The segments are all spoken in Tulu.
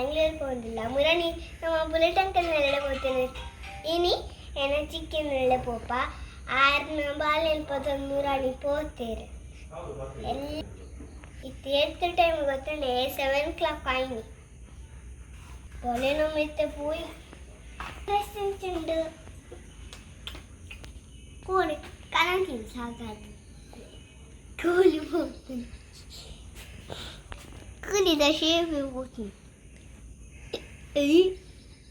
ಬ್ಯಾಂಗ್ಳೂರ್ ಪೋಂದಿಲ್ಲ ಮುರಣಿ ನಮ್ಮ ಬುಲೆಟ್ ಅಂಕಲ್ ನೆಲೆ ಪೋತೇನೆ. ಇನಿ ಎನ ಚಿಕ್ಕಿ ನೆಲೆ ಪೋಪ. ಆರ್ನ ಬಾಲೆನ್ ಪೋತ ಮುರಾಣಿ ಪೋತೇರು. ಎಲ್ಲ ಇತ್ತು ಏತ್ ಟೈಮ್ ಗೊತ್ತುಂಡೆ? 7 o'clock ಆಯ್ನಿ. ಬೊಲೆನೊ ಮಿತ್ತ ಪೋಯಿ ಡ್ರೆಸ್ ಉಂಟು. ಕೋಳಿ ಕನಕಿನ ಸಾಕಾಯ್ತು. ಕೋಳಿ ಹೋಗ್ತೀನಿ, ಕೂಲಿದ ಶೇಪ್ ಹೋಗ್ತೀನಿ.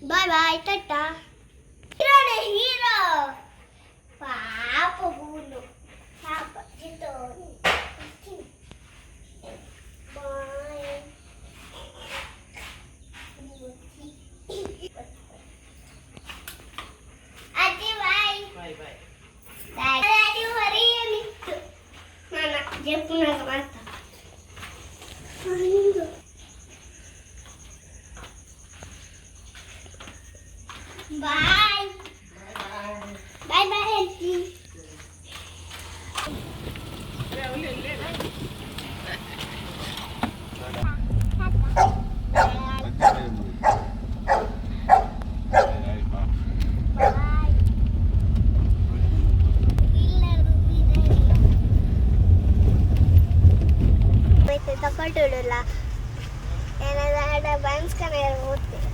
Bye bye, tata. ಹೀರೋನೆ ಹೀರೋ. ಪಾಪ ಬೂನು ಪಾಪ ಚಿತ್ತೋ. ಬಾಯ್. ಅಜ್ಜಿ, ಬಾಯ್. Bye bye. ಡ್ಯಾಡಿ ಹೊರೆಯ ಮಿತ್ತು ನಾನು ಜಪ್ಪುನಾಗ ಮಾತಾ. ಬಾಯ್ ಬಾಯ್ ಬಾಯ್ ಅಜ್ಜಿ. ಬಾಯ್. ತಗೊಳ್ಳಿಲ್ಲ ಏನಾದ ಬನ್ಸ್ ಕಣ ಹೋಗ್ತೀವಿ.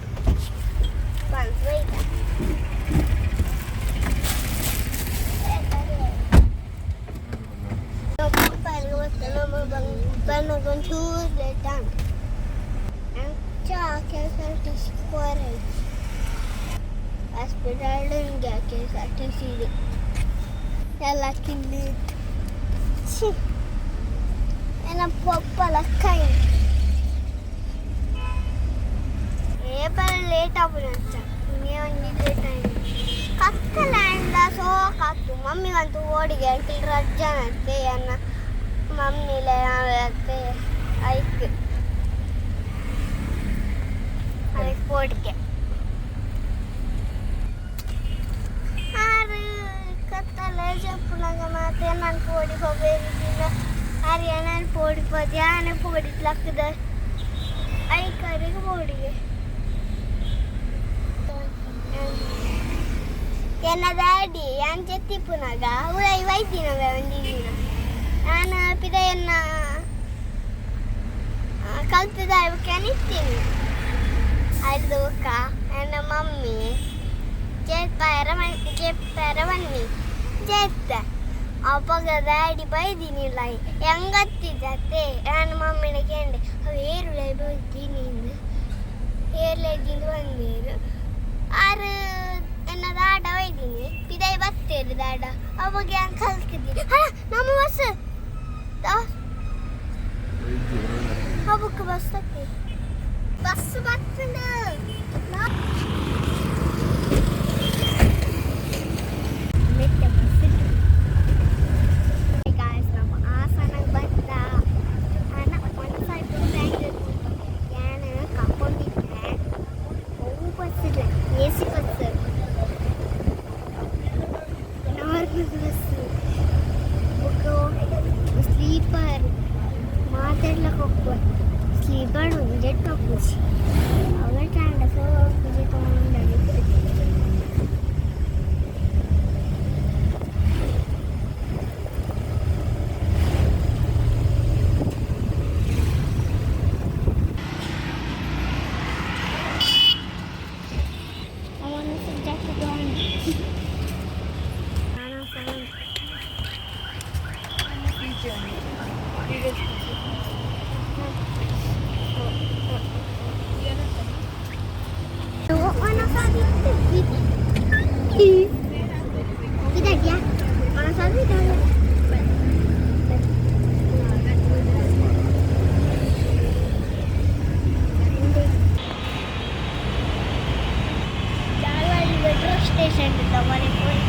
ಬನ್ಸ್ ಬೈತ. ಒಂಚೂರು ಲೇಟ್ ಆಂಡ್ ಅಂಚ ಕೆಎಸ್ಆರ್ಟಿಸಿ ಪೋರೆ. ಹಾಸ್ಪಿಟಲ್ ಕೆಎಸ್ಆರ್ಟಿಸಿ ಎಲ್ಲ ಕಿಲ್ಲಿ. ಛೀ, ಎನ್ನ ಪೊಪ್ಪ ಲಕ್ಕ. ಏಪಲ ಲೇಟ್ ಆಪುನಂಚ. ಇನ್ನೇ ಒಂಜಿ ಲೇಟ್ ಆಯ್ತು. ಕತ್ತಲಾಂಡ ಸೋಕಾತು. ಮಮ್ಮಿಗಂತೂ ಓಡಿಗೆ ಅಂಟಿಲ್ ರಜ್ಜನತ್ತೆ. ಎನ್ನ ಮಮ್ಮಿಲೆ ಅತ್ತೆ ಐಕ್ ಅದಕ್ಕೆ ಪೋಡಿಗೆ. ಆರು ಕತ್ತಲೆ ಜಪ್ಪುನಾಗ ಮಾತೆ ನಾನು ಪೋಡಿ ಹೋಗೇರಿದಿನ ಅರಿಯ. ನಾನು ಪೋಡಿ ಪೋದೆ ಆನೆ ಪೋಡಿ ಲಕ್ಕದ ಐಕರಿಗೆ ಪೋಡಿಗೆ. ಎನ್ನ ಡ್ಯಾಡಿ ಯಾನ್ ಚೆತ್ತಿಪ್ಪುನಾಗ ಉಳೈ ವೈದಿನವೆ. ಒಂಜಿ ದಿನ ನಾನು ಪಿದಯನ್ನ ಕಲ್ತದ ಇತ್ತೀನಿ. ಅರ್ದು ಬೊಕ್ಕ ಎನ್ನ ಮಮ್ಮಿ ಜೆಪ್ಪಾರ ಜೆಪ್ಪಾರ ಬನ್ನಿ ಜೆತ್ತ. ಅಪಗ ಡ್ಯಾಡಿ ಬೈದಿನಿಲ್ಲ. ಹೆಂಗತ್ತಿದ್ದತ್ತೆ? ನಾನು ಮಮ್ಮಿನ ಕೇಂಡೆ, ಅವು ಏರುಳೆ ಬೈದಿನಿ ಏರ್ಲೆದಿಂದು ಬಂದೇರು. ಆರು ಎನ್ನ ದಾಡ ಒಯ್ದೀನಿ ಪಿದೈ ಬತ್ತೇರು ದಾಡ. ಅವಾಗ ಹೆಂಗೆ ಕಲ್ತಿದ್ದೀನಿ. ಅಲ್ಲ, ನಮ್ಮ ಬಸ್ ಅಬುಕ್ ಬಸ್ ಬಸ್ ಬರ್ತುಂಡು. ಮೆಟ್ಟ ಬಸ್. ಗಾಯ್ಸ್, ನಮ್ಮ ಹಾಸನಕ್ಕೆ ಬಂದ ಅಣ್ಣ ಒಂದು ಸೈಡ್ ಬ್ಯಾಂಗ್ಳೂರ್ ಯಾನ ಕಕ್ಕೊಂಡಿದ್ದೆ. ಅವು ಬಸ್ ಇಲ್ಲ, ಎಸಿ ಬಸ್, ನಾರ್ಮಲ್ ಬಸ್ ಬೊಕ್ಕ ಸ್ಲೀಪರ್ ಮಾತಾಡ್ಲಕ್ಕೆ ಹೋಗ್ಬೋದು. ಸ್ಲೀಪರ್ ಒಂಜೆಟ್ ಹೋಗ್ಬೋದು. ಅವೆ ಟಾಂಡ ಸೊ ಪೂಜೆ ತೊಗೊಂಡು. ಅವನು ಸಬ್ಜೆಕ್ಟ್ ತಗೊಂಡು ನಾನು ಮೆಟ್ರೋ ಸ್ಟೇಷನ್ ಮನೆ ಹೋಗಿ.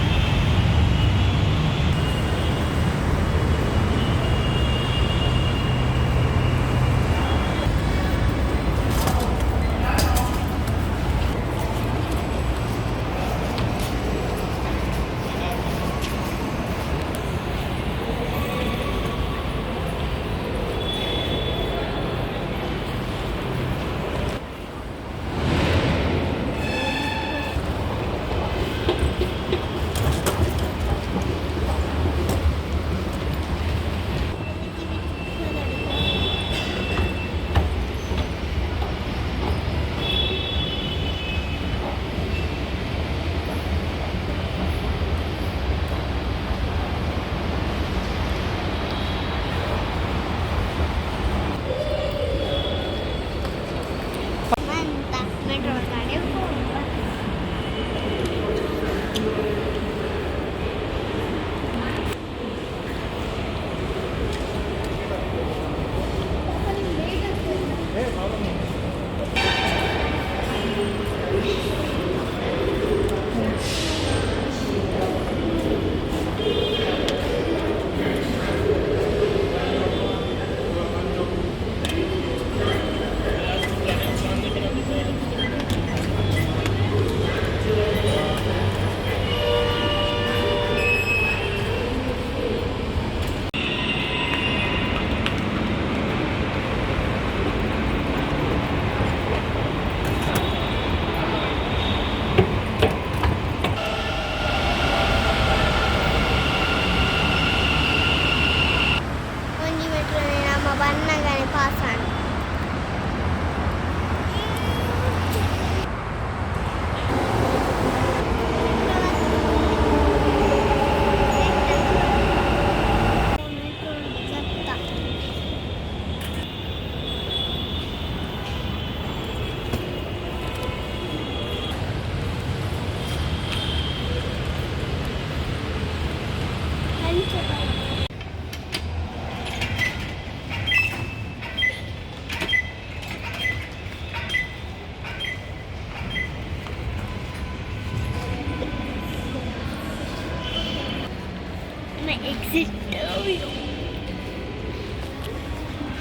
ನಮ್ಮ ಎಕ್ಸಿಟ್.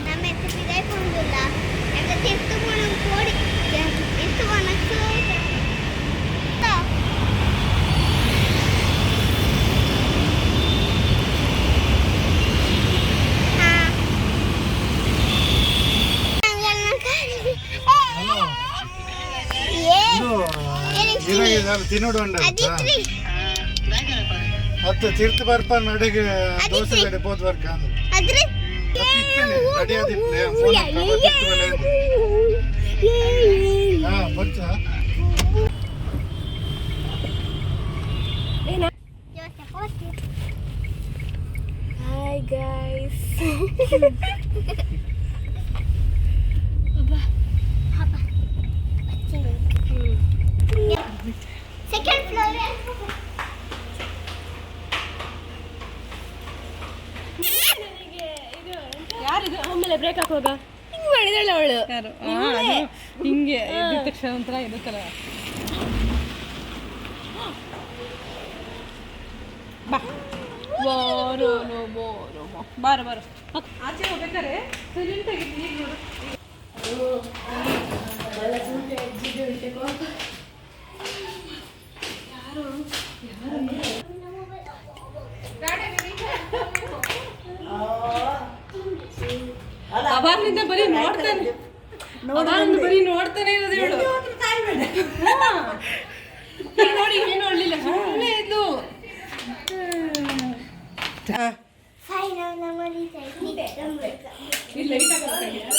ನಮ್ಮ ಎತ್ತು ಪಿದಾಯ್ ಪೋಂದುಲ್ಲ. ಎಂಕ ತಿರ್ತು ಪೋಣ ಕೋಡಿ ತಿರ್ತು ಪೋಣ. ತಿನ್ನೋಡು. ಅತ್ತ ತೀರ್ಥ ಬರ್ಪ ನಡಿಗೆ ದೋಸೆ ಕಡೆ ಪೋದ್ ವರ್ಕ ಅದ್ರ ರೆಡಿ ಆದಿಪ್ಲೆ ಫೋನ್. ಹಾ, ಬರ್ಚ. Hi guys. Second floor. ಯಾರಿದು ಆಮೇಲೆ ಬ್ರೇಕ್ ಹಾಕುವಾಗ ಹಿಂಗ್ ಮಾಡಿದಾಳೆ ಅವಳು. ಯಾರು? ಅದು ಹಿಂಗೆ ಎದ್ದ ತಕ್ಷಣ ಒಂಥರ ಇರುತ್ತಲ್ಲ. ಬಾ, ಬಾರೋ ನೋ ಬೋರೋ ಮೋ, ಬಾರೋ ಬಾರೋ. ಆಚೆ ಹೋಗ್ಬೇಕಾರೆ ಸೈಲೆಂಟ್ ಆಗಿತ್ತು, ಈಗ ನೋಡು. ಅವಾಗ್ಲಿಂದ ಬರೀ ನೋಡ್ತಾನೆ, ಅವಾಗ್ಲಿಂದ ಬರೀ ನೋಡ್ತಾನೆ ಇರೋದು ಇವಳು. ಈಗ ನೋಡಿ, ಏನು ನೋಡ್ಲಿಲ್ಲ, ಸುಮ್ಮನೆ ಇದ್ಲು. ಫೈನಲ್ ನಮ್ಮ ಇಲ್ಲಿ ಲೈಟ್ ಹಾಕಬೇಕಾಗಿತ್ತು.